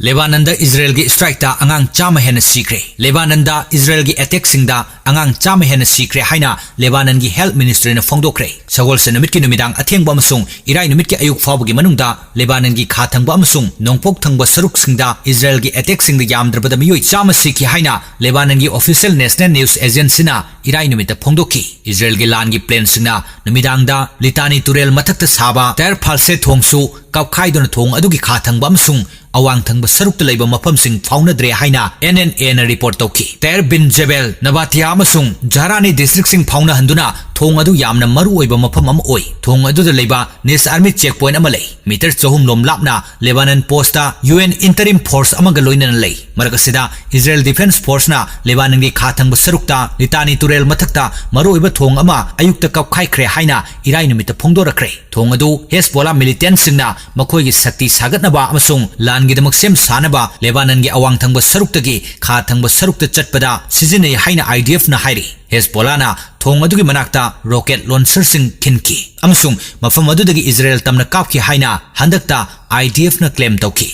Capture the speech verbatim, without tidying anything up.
ꯂꯦꯕꯥꯅꯟꯗ ꯏꯖꯔꯦꯜꯒꯤ ꯁ꯭ꯇ꯭ꯔꯥꯏꯛꯇ ꯑꯉꯥꯡ ꯆꯥꯝꯃ ꯍꯦꯟꯅ ꯁꯤꯈ꯭ꯔꯦ꯫ ꯂꯦꯕꯥꯅꯟꯗ ꯏꯖꯔꯦꯜꯒꯤ ꯑꯦꯇꯦꯛꯁꯤꯡꯗ ꯑꯉꯥꯡ ꯆꯥꯝꯃ ꯍꯦꯟꯅ ꯁꯤꯈ꯭ꯔꯦ ꯍꯥꯏꯅ ꯂꯦꯕꯥꯅꯟꯒꯤ ꯍꯦꯜꯊ ꯃꯤꯅꯤꯁꯇ꯭ꯔꯤꯅ ꯐꯣꯡꯗꯣꯛꯈ꯭ꯔꯦ꯫ ꯁꯒꯣꯜꯁꯦꯟ ꯅꯨꯃꯤꯠꯀꯤ ꯅꯨꯃꯤꯗꯥꯡ ꯑꯊꯦꯡꯕ ꯑꯃꯁꯨꯡ ꯏꯔꯥꯏ ꯅꯨꯃꯤꯠꯀꯤ ꯑꯌꯨꯛ ꯐꯥꯎꯕꯒꯤ ꯃꯅꯨꯡꯗ ꯂꯦꯕꯥꯅꯟꯒꯤ ꯈꯥ ꯊꯪꯕ ꯑꯃꯁꯨꯡ ꯅꯣꯡꯄꯣꯛ ꯊꯪꯕ ꯁꯔꯨꯛꯁꯤꯡꯗ ꯏꯖꯔꯦꯜꯒꯤ ꯑꯦꯇꯦꯛꯁꯤꯡꯗ ꯌꯥꯝꯗ꯭ꯔꯕꯗ ꯃꯤꯑꯣꯏ ꯆꯥꯝꯃ ꯁꯤꯈꯤ ꯍꯥꯏꯅ ꯂꯦꯕꯥꯅꯟꯒꯤ ꯑꯣꯐꯤꯁꯤꯌꯦꯜ ꯅꯦꯁꯅꯦꯜ ꯅ꯭ꯌꯨꯁ ꯑꯦꯖꯦꯟꯁꯤꯅ ꯏꯔꯥꯏ ꯅꯨꯃꯤꯠꯇ ꯐꯣꯡꯗꯣꯛꯈꯤ꯫ ꯏꯖꯔꯦꯜꯒꯤ ꯂꯥꯟꯒꯤ ꯄ꯭ꯂꯦꯟꯁꯤꯡꯅ ꯅꯨꯃꯤꯗꯥꯡꯗ ꯂꯤꯇꯥꯅꯤ ꯇꯨꯔꯦꯜ ꯃꯊꯛꯇ ꯁꯥꯕ ꯇꯥꯌꯔ ꯐꯥꯜꯁꯦ ꯊꯣꯡꯁꯨ ꯀꯥꯞꯈꯥꯏꯗꯨꯅ ꯊꯣꯡ ꯑꯗꯨꯒꯤ ꯈꯥ ꯊꯪꯕ ꯑꯃꯁꯨꯡ ꯑꯋꯥꯡ ꯊꯪꯕ ꯁꯔꯨꯛꯇ ꯂꯩꯕ ꯃꯐꯝꯁꯤꯡ ꯐꯥꯎꯅꯗ꯭ꯔꯦ ꯍꯥꯏꯅ ꯑꯦꯟ ꯑꯦꯟ ꯑꯦꯅ ꯔꯤꯄꯣꯔꯠ ꯇꯧꯈꯤ꯫ ꯇꯥꯌꯔ ꯕꯤꯟ ꯖꯦꯕꯦꯜ, ꯅꯕꯥꯇꯤꯌꯥ ꯑꯃꯁꯨꯡ ꯖꯍꯔꯥꯅꯤ ꯗꯤꯁꯇ꯭ꯔꯤꯛꯁꯤꯡ ꯐꯥꯎꯅꯍꯟꯗꯨꯅ ꯊꯣꯡ ꯑꯗꯨ ꯌꯥꯝꯅ ꯃꯔꯨ ꯑꯣꯏꯕ ꯃꯐꯝ ꯑꯃ ꯑꯣꯏ꯫ ꯊꯣꯡ ꯑꯗꯨꯗ ꯂꯩꯕ ꯅꯤꯁ ꯑꯥꯔꯃꯤ ꯆꯦꯛ ꯄꯣꯏꯟꯠ ꯑꯃ ꯂꯩ꯫ ꯃꯤꯇꯔ ꯆꯍꯨꯝ ꯂꯣꯝ ꯂꯥꯞꯅ ꯂꯦꯕꯥꯅꯟ ꯄꯣꯁꯇ ꯌꯨ ꯑꯦꯟ ꯏꯟꯇꯔꯤꯝ ꯐꯣꯔꯁ ꯑꯃꯒ ꯂꯣꯏꯅꯅ ꯂꯩ꯫ ꯃꯔꯛ ꯑꯁꯤꯗ ꯏꯖꯔꯦꯜ ꯗꯤꯐꯦꯟꯁ ꯐꯣꯔꯁꯅ ꯂꯦꯕꯥꯅꯟꯒꯤ ꯈꯥ ꯊꯪꯕ ꯁꯔꯨꯛꯇ ꯂꯤꯇꯥꯅꯤ ꯇꯨꯔꯦꯜ ꯃꯊꯛꯇ ꯃꯔꯨꯑꯣꯏꯕ ꯊꯣꯡ ꯑꯃ ꯑꯌꯨꯛꯇ ꯀꯥꯞꯈꯥꯏꯈ꯭ꯔꯦ ꯍꯥꯏꯅ ꯏꯔꯥꯏ ꯅꯨꯃꯤꯠꯇ ꯐꯣꯡꯗꯣꯔꯛꯈ꯭ꯔꯦ꯫ ꯊꯣꯡ ꯑꯗꯨ ꯍꯦꯖꯕꯣꯂꯥ ꯃꯤꯂꯤꯇꯦꯟꯠꯁꯤꯡꯅ ꯃꯈꯣꯏꯒꯤ ꯁꯛꯇꯤ ꯁꯥꯒꯠꯅꯕ ꯑꯃꯁꯨꯡ ꯂꯥꯟꯒꯤꯗꯃꯛ ꯁꯦꯝ ꯁꯥꯅꯕ ꯂꯦꯕꯥꯅꯟꯒꯤ ꯑꯋꯥꯡ ꯊꯪꯕ ꯁꯔꯨꯛꯇꯒꯤ ꯈꯥ ꯊꯪꯕ ꯁꯔꯨꯛꯇ ꯆꯠꯄꯗ ꯁꯤꯖꯤꯟꯅꯩ ꯍꯥꯏꯅ ꯑꯥꯏ ꯗꯤ ꯑꯦꯐꯅ ꯍꯥꯏꯔꯤ꯫ ꯍꯦꯖꯕꯣꯂꯥꯅ ꯊꯣꯡ ꯑꯗꯨꯒꯤ ꯃꯅꯥꯛꯇ ꯔꯣꯀꯦꯠ ꯂꯣꯟꯁꯔꯁꯤꯡ ꯈꯤꯟꯈꯤ ꯑꯃꯁꯨꯡ ꯃꯐꯝ ꯑꯗꯨꯗꯒꯤ ꯏꯖꯔꯦꯜ ꯇꯝꯅ ꯀꯥꯞꯈꯤ ꯍꯥꯏꯅ ꯍꯟꯗꯛꯇ ꯑꯥꯏ ꯗꯤ ꯑꯦꯐꯅ ꯀ꯭ꯂꯦꯝ ꯇꯧꯈꯤ꯫